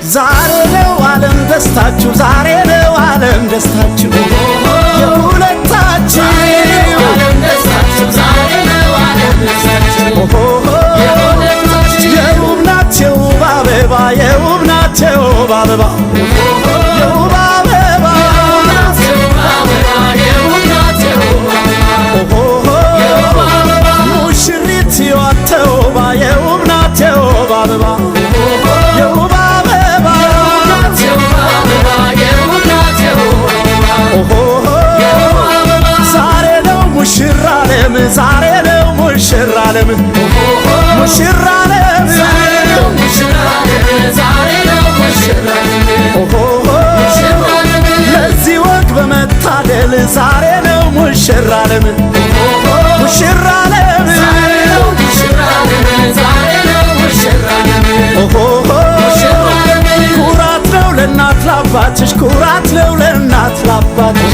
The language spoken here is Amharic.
ዛሬ ነው ዓለም ደስታችሁ፣ ዛሬ ነው ዓለም ደስታችሁ የሁለታችሁ። የውብ ናት የውብ አበባ፣ የውብ ናት የውብ አበባ፣ የውብ አበባ። ሙሽሪት ሕይወት ተውባ፣ የውብ ናት የውብ አበባ፣ የውብ አበባ። ዛሬ ነው ሙሽራ ዓለም፣ ዛሬ ነው ሙሽራ ዓለም፣ ሙሽራ ዓለም። ለዚህ ወግ በመታደል ዛሬ ነው ሙሽራ ዓለም፣ ሙሽራ ዓለም። ኩራት ነው ለእናት ላባትሽ፣ ኩራት ነው ለእናት ላባትሽ።